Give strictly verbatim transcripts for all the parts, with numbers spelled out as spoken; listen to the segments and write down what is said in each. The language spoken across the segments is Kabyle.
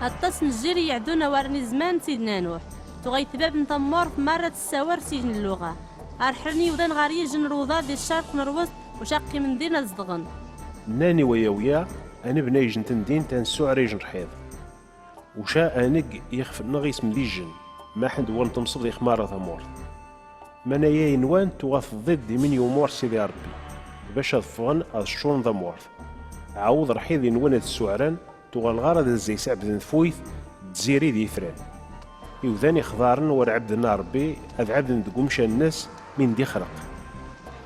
Aṭas n jjir i yeɛdun awar n izman n Sidna Nuḥ, tuɣa yetbab n tamurt merra tessawar s yijen n lluɣa. Rḥren yiwdan ɣer yijen n Ruḍa di ccerq n Rwest, uca qqimen din ad zedɣen. Nnan i wayawya, a nebna yijen n temdint, a nessuɛer yijen n rḥiḍ. Uca a neg yixef-nneɣ isem d ijen, maḥend ur ntemseb di xmara tamurt. Manaya inwan tuɣa teddiḍ d imin yumur Sidi Ṛebbi, bac ad ffɣen ad ccuren tamurt. Ɛawed rḥiḍ inwan ad ssuɛren, tuɣal ɣar ad zay sɛebden tfuyt, tziri d yitran. Iwdan ixḍaren war ɛebden a Ṛebbi, ad ɛebden deg umcan-nnes mi n-d-ixreq.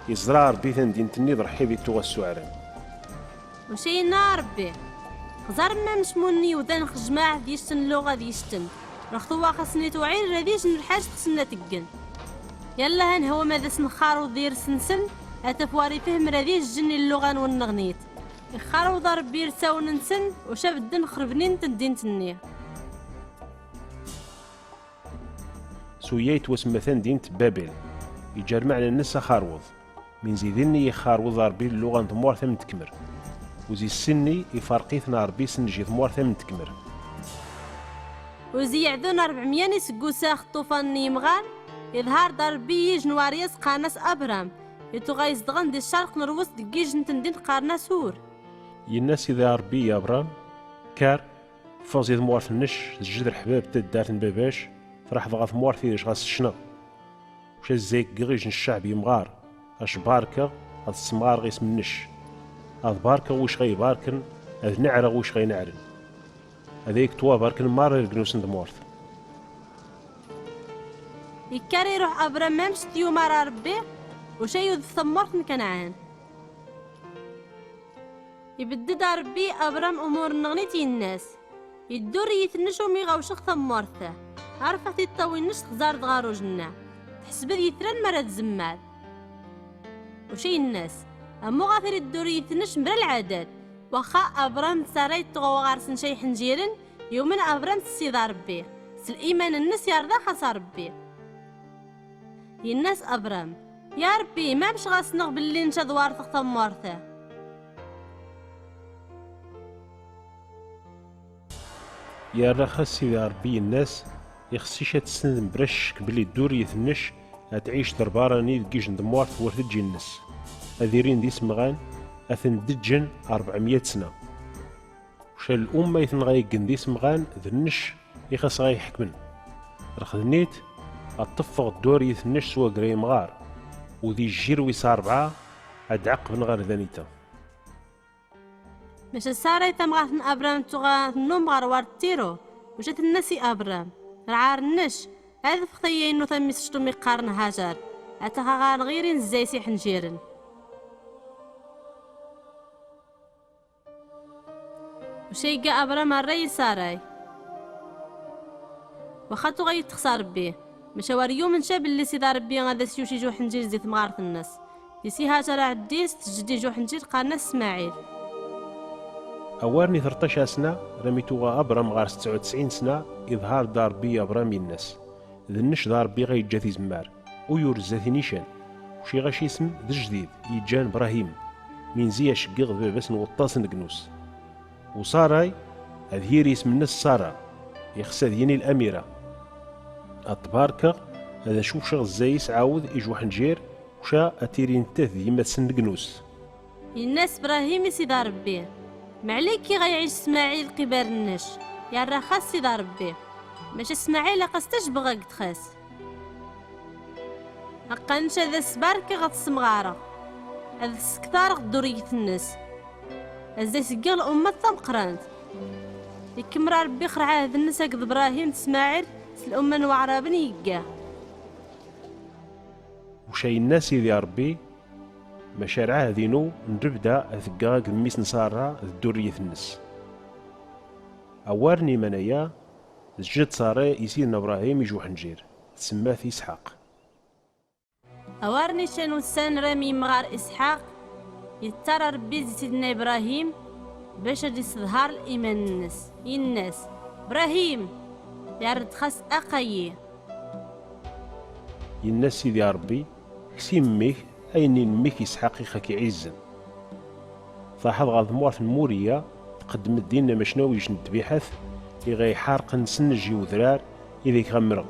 Iẓra Ṛebbi tamdint-nni d rḥiḍ i tuɣa ssuɛren. Uca yenna Ṛebbi: Xẓar ma mecmun n yiwdan xejmaɛ d yicten luɣ ad yicten. Rextuwa xasen i tuɛir, ad ijen lḥaǧ xsen ad teggen. Yalla ad nhewwem ad asen-xaruḍ d irs-nsen, ad taf war ifhem ad ijjen i lluɣa n wenneɣnit. Ixxaruḍ Ṛebbi irsawen-nsen, uca bedden xerbnin temdint-nni. Suya yettwasemma tamdint n Babil, yeǧǧa lmeɛna-nnes axerweḍ. Min zidin i yexxerweḍ Ṛebbi lluɣa n tmurt am n tekmer. Uzi ssinni iferq-iten Ṛebbi s nnji tmurt am n tekmer. Uzi yeɛdun rebɛemya n iseggusa ṭṭufan n yimɣan, iḍher-d Ṛebbi yij n waryaz qqaren-as Abram, ituɣa izedɣen di ccerq n Rwest deg yij n temdint qqaren-as Ur. Yenna Sidi Ṛebbi i Abram: Kker, ffeɣ si tmurt-nnec, teǧǧed leḥbab d taddart n babac, traḥeḍ ɣer tmurt idec ɣas ccneɣ. Uca zay deg yiɣij n ccɛeb yemɣar, ac barkeɣ, ad ssemɣareɣ isem-nnec. Ad barkeɣ wicɣa ibarken, ad neɛreɣ wicɣa ineɛren. Ad ay yettwabarken merra legnus n tmurt. Yekker iruḥ Abram amec t-yumar Ṛebbi, uca yudef tamurt n Kanɛan. Ibedd-d Ṛebbi Abram umur-nneɣnit, yenna-s: Iddu rriyet-nnec umi ɣ-awceɣ tamurt-a. Arfeɣ tiṭṭawin-nnec txẓar-d ɣer ujnna. Tḥesbed yitran mi ara tzemmar. Uca yenna-s: Amuɣ a trid iddu rriyet-nnec mebla lɛadad. Waxa Abram d Saray tuɣa ɣer-sen ca iḥenjiren, yumen Abram s Sidi Ṛebbi. S liman-nnes yerḍa xas Ṛebbi. Yenna-s Abram: Ya Ṛebbi, mamec ɣas neɣ belli nečč ad warteɣ tamurt-a? Yerra xas Sidi Ṛebbi yenna-s: Ixes-ic ad tessned mebla ccek belli dduriyet-nnec ad tɛic d rbarani deg yij n tmurt war teǧǧi-nnes, ad irin d isemɣan, ad ten-d-ǧǧen ṛebɛemya sna. Uca lumma i tenɣa iggen d isemɣan, d nnec i xas ɣa iḥekmen. Rxednit, ad teffeɣ dduriyet-nnec s wagra imɣar, u di jjir wis ṛebɛa ad d-ɛaqben ɣer danita. Maca Saray tamɣart n Abram tuɣa tennum ɣer war Tiru, uca tenna-s i Abram: Rɛar nnec, ad ffeɣ tayya-inu tamist umi qqaren Hajar, ad taɣ aɣar n ɣiri n zzay s iḥenjiren. Uca yegga Abram rray i Saray. Waxa tuɣa yettexsa Ṛebbi, maca war yumen ca belli Sidi Ṛebbi ad as-yuci juḥenǧil zi temɣart-nnes. Di si Hajar aɛeddis, tejjed i juḥenǧil qqaren-as Smaɛil. Awar n i tleṭṭac asna, rami tuɣa Abram ɣer sebɛa u tesɛin sna, iḍhar-d Ṛebbi i Abram, yenna-s: D nnec d Ṛebbi ɣa yeǧǧa tizemmar, u yurez zdat inican. Uciɣ-ac isem d jdid, yeǧǧan Brahim. Minzi aceggiɣ d baba-s n weṭṭas n legnus. U Saray, ad yiri isem-nnes Sara, ixes ad yini Lamira. Ad t-barkeɣ, ad acucceɣ zzay-is ɛawed i juḥenǧir, uca ad tiri nettat d yemma-tsen n legnus. Yenna-s Brahim i Sidi Ṛebbi: Meɛlik i ɣa iɛic Smaɛil qibar nnec? Yerra xas Sidi Ṛebbi: Maca Smaɛil aqas tajbeɣ ad yeṭxes. Aqqa nec ad as-barkeɣ, ad t-ssemɣareɣ, ad sektareɣ dduriyet-nnes, ad as-geɣ lummat tameqqrant. Ikemmel Ṛebbi xer ɛahd-nnes akked Brahim d Smaɛil s lumma n Waɛraben i yegga. Uca yenna Sidi Ṛebbi: Maca lɛahd-inu n lebda ad t-geɣ akked mmi-s n Sara d dduriyet-nnes. Awar n iman-aya, tejjed Sara i Sidna Bṛahim i juḥenǧir, tsemma-t Isḥaq. Awar n ican ussan rami yemɣar Isḥaq, yettar Ṛebbi di Sidna Ibrahim bac ad isseḍhar liman-nnes, yenna-s: Brahim! Yerra-d xas aqayi. Yenna Sidi Ṛebbi: Kkes i mmi-k ayen n mmi-k Isḥaq i xak-iɛizzen. Taḥeḍ ɣer tmurt n Muriya, tqeddem-d din amacnawij n ddbiḥat, Iɣa iḥerqen s nnejj i udrar ideg ɣemreɣ.